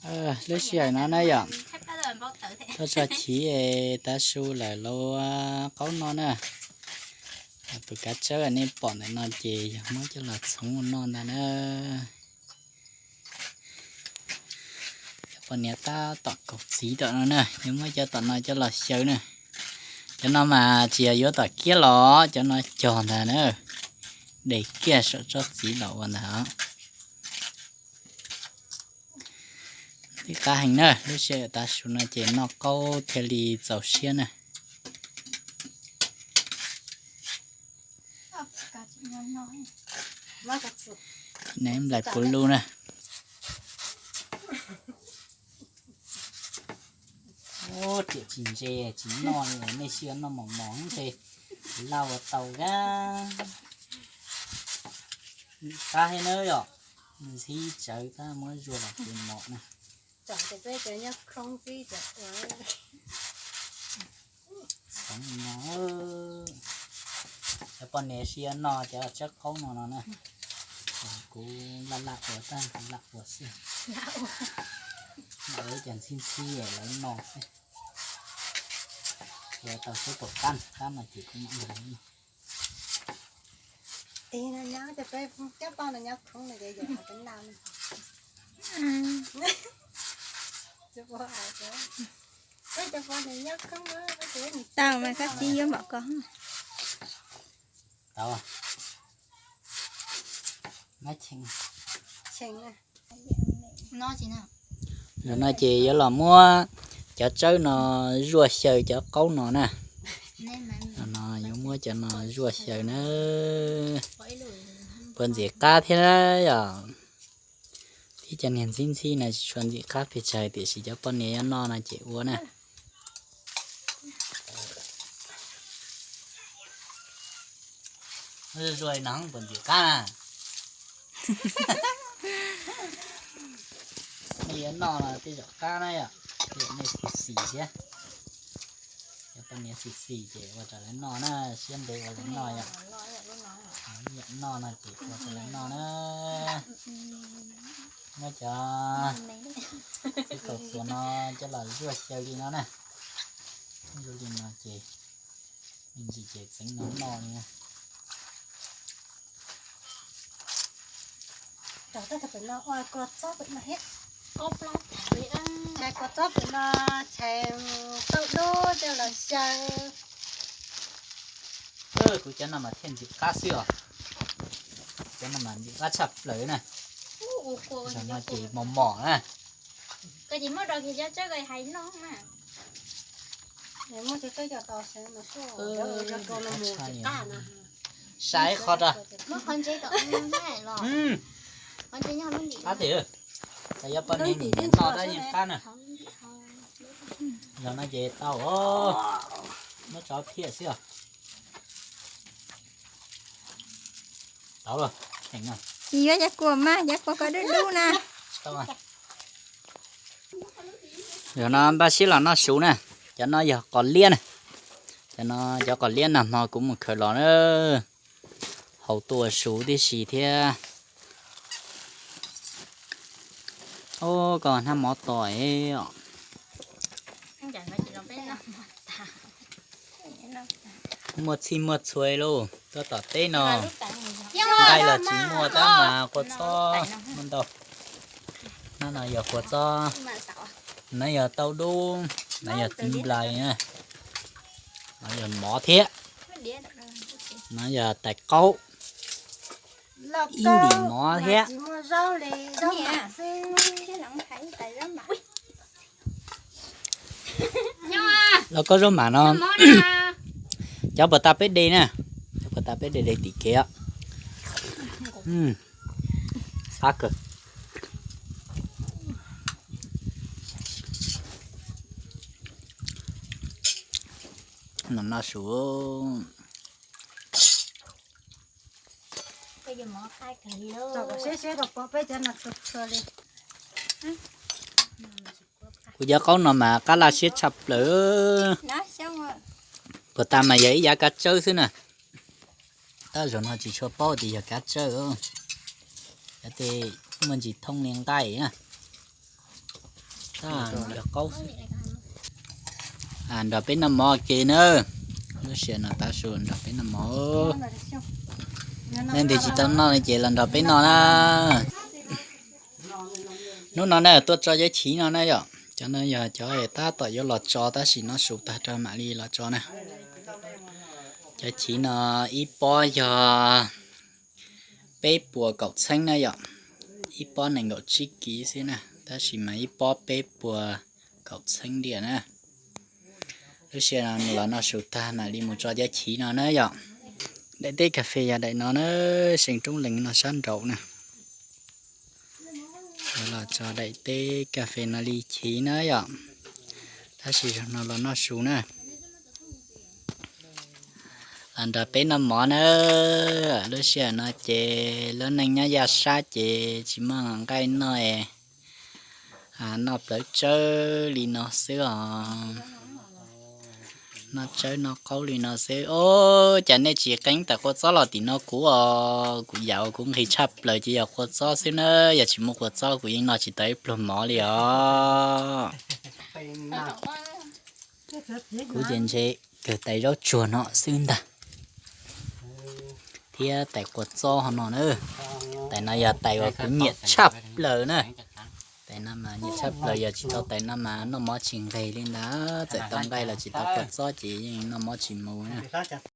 Lub sij hawm no na yom, toj tso chiv es tav su lawm los ua qaub no na. Tus kav tsawb nej pom ntawm no ces yog muab coj los txhoov ua noj ntag na. Cov poj niam tab tom kaum txiv tom no na, yog muab cov tom no coj los xyaw na. Cov no mas tsis yog yuav tom kiab los, cov no cog ntag na, de kiag saum tsob txiv los ua ntag. Twb qab heev na, lub sij hawm tav su no ces noj qaub thiaj li txaus siab na. Nplaim puv lug na. Riam tsis ntse tsis noj, nej sim noj mos mos ntshe laj ua tau a. Qab thiab na yom, ntxhib tsawv tab muab zuaj los ces mos na. Txhoov no, cov poj niam sib noj cov tsawb qaub no no na. Kuv laj laj ua tab kuv laj ua xwb. Lawv cov ntxhib ntxhib lawv noj xwb. Ua tau seb puas qab, qab no ces kuv mam noj. Tau mas koj txiv yuav npaum ko. Tau. Zaum no ces yuav los muab cov tsawb no zuaj xyaw cov qaub no na. No yuav muab cov no zuaj xyaw na. Puas ntxim qab thiab yom? Tib cov niag ntxhib ntxhib no tsis tshua ntxim qab pes tsawg tiam sis cov poj niam yuav noj no ces ua na. Zuaj no puas ntxim qab na? Nej yuav noj no tej zaum qab na yom, nej xis xis thiab. Cov poj niam xis xis ces ua rau lawv noj na, siab ntev ua lawv noj yom. Nyiam noj no ces ua rau lawv noj na. Muab cov txiv taum txuas no coj los zuaj xyaw li no na. Zuaj li no ces me ntsis ces txeev no noj li na. Cov txob pem no, cov txob pem no tshais tau dub coj los xyaw. Kuv cov no mas thiaj ntxim qab xwb os. Cov no mas ntxim qab tshaj plaws na. Zaum no ces mos mos na. Saib qhov rau. Qab tiag, yog poj niam nyiam noj tab yeej qab na. Zaum no ces tau, muab tso phiaj xwb os. Tau, tsis yuav cov kua mas, cov kua ko dub dub na. Zaum no npaj siab los noj su na. Cov no yog qos liab na. Cov no cov qos liab nag hmo kuv mus khaws los na. Haus tuaj su tib si thiab. Ub, koj hnab mov tos os. Muaj txhij muaj txhua lauj, tuaj tom teb no. Nqaij los tsis muaj tab mas kua txob muaj ntau. Hnab no yog kua txob, no yog tau dub, no yog txiv nplais, no yog mov thiab, no yog tais qaub. Ib ntim mov thiab. Los koj zaub mam no, cov puas tas peb de na, cov puas tas peb de de tim kev. Qab kawg. No no su. Kuv cov qaub no mas qab laj siab tshaj plaws. Puas tas mas yog ib yav kav tsawb xwb na. Tab zaum no tsis tshua paub tias yog kav tsawb, yog tej muaj ntsis thooj li nqaij na. Tab yog qaub xwb. Nrog peb noj mov ke na. Lub sij hawm no tav su nrog peb noj mov. Leej twg tsis tau noj no ces los nrog peb noj na. Hnub no na tuaj tso cov chiv no na yom. Cov no yog cov tab tom yuav los tso tab sis noj su tag rau mam li los tso na. Cov chiv no ib pob yog peb puas kaum txheeb na yom. Ib pob nees nkaum tsib kiv xwb na, tab sis mas ib pob peb puas kaum txheeb diam na. Lub sij hawm no los noj su tag mam li mus tso cov chiv no na yom. Daim teb kas fes yog daim no na, seem roob lees no sab nraud na. Los tso daim teb kas fes no li chiv na yom. Tab sis zaum no los noj su na. Los nrog peb noj mov na. Lub sij hawm no ces lub neej nyob yaj sab ces tsis muaj nqaij noj, noj plawv tsawb li no xwb os. Noj tsawb noj qaub li no xwb. Os, cas nej tsis qeeb tawm kua txob los tim no kuv os? Kuv yam uas kuv nqhis tshaj plaws ces yog kua txob xwb na. Yog tsis muaj kua txob kuv yeej noj tsis tau ib pluag mov li os. Kuv ces ntshe kawg tais zaub tsuag no xwb ntag, thiab tais kua txob ho no na. Tais no yog tais uas kuv nyiam tshaj plaws na. Tais no mas nyiam tshaj plaws, yog tsis tau tais no mas noj mov tsis nqig li ntag. Txawm tau nqaij los tsis tau kua txob ces yeej noj mov tsis mus na.